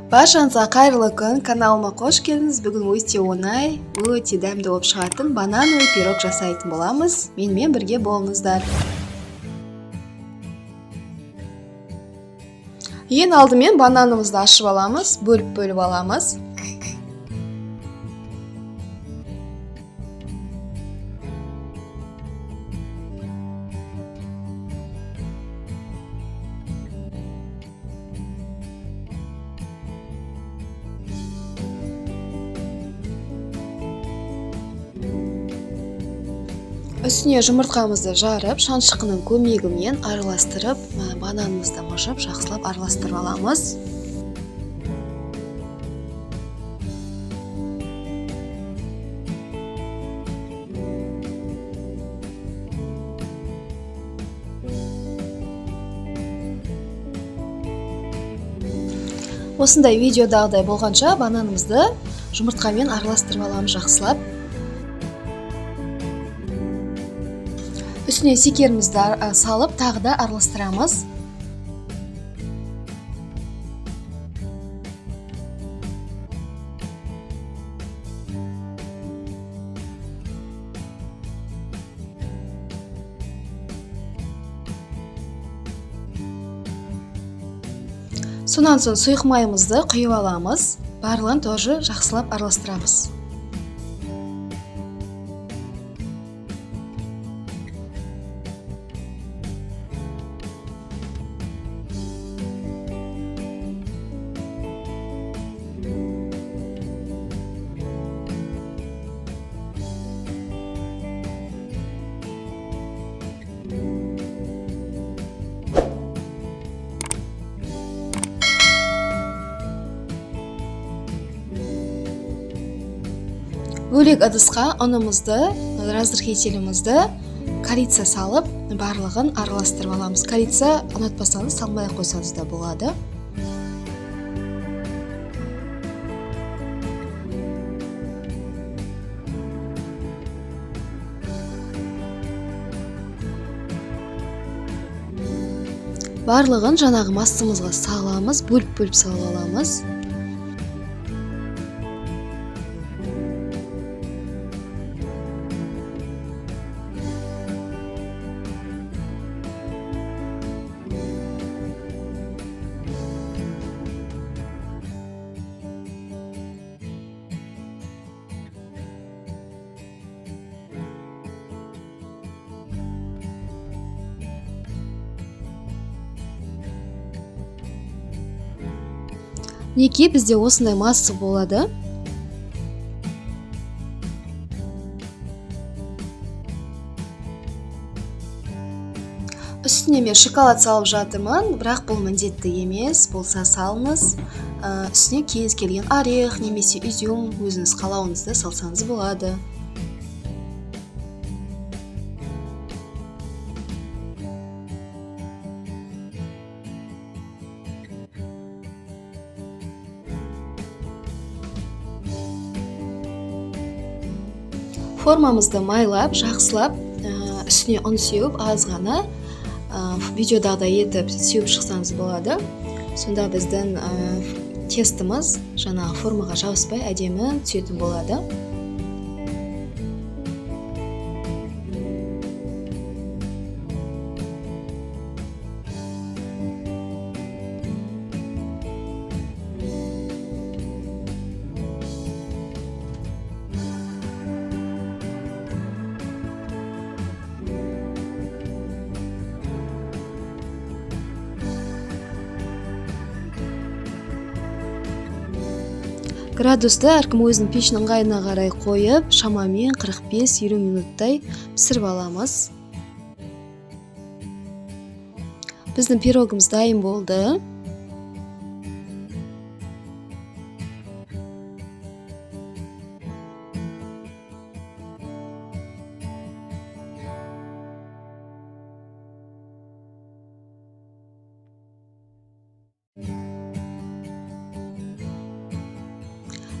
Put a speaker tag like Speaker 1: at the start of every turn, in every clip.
Speaker 1: Баршаңызға қайырлы күн, каналыма қош келдіңіз. Бүгін өте оңай, өте дәмді болып шығатын банановый пирог жасайтын боламыз. Менімен бірге болыңыздар. Ең алдымен бананымызды ашып аламыз, бөліп-бөліп аламыз. Үстіне жұмыртқамызды жарып, шаншықының көмегімен араластырып, бананымызды мыжып, жақсылап араластырып аламыз. Осындай видеодағыдай болғанша бананымызды жұмыртқамен араластырып аламыз жақсылап. Үстіне шекерімізді салып, тағы да араластырамыз. Сонан соң сұйық майымызды құйып аламыз. Барлығын тоже жақсылап араластырамыз. Бөлек ыдысқа ұнымызды, разрыхлителімізді, корица салып, барлығын араластырып аламыз. Корица ұнатпасаңыз, салмай ақ қойсаңыз да болады. Барлығын жаңағы массамызға саламыз, бөліп-бөліп салып аламыз. Мінекей бізде осындай масса болады. Үстіне мен шоколад салып жатырмын, бірақ бұл міндетті емес, болса салыңыз. Үстіне кез келген орех немесе изюм, өзіңіз қалауыңызды салсаңыз болады. Формамызды майлап, жақсылап, үстіне ұн сеуіп, аз ғана, видеодағыдай етіп сеуіп шықсаңыз болады. Сонда біздің тестіміз жаңағы формаға жабыспай әдемі түсетін болады. Градусты әркім өзінің пешінің ыңғайына қарай қойып, шамамен қырық бес-елу минуттай пісіріп аламыз. Біздің пирогымыз дайын болды.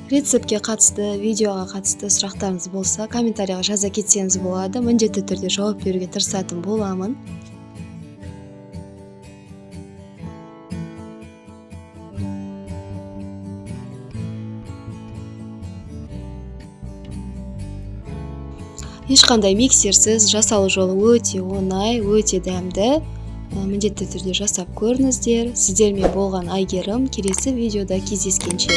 Speaker 1: Рецептке қатысты, видеоға қатысты сұрақтарыңыз болса, комментарияға жаза кетсеңіз болады. Міндетті түрде жауап беруге тырысатын боламын. Ешқандай миксерсіз жасалу жолы өте оңай, өте дәмді. Міндетті түрде жасап көріңіздер. Сіздермен болған Әйгерім. Келесі видеода кездескенше.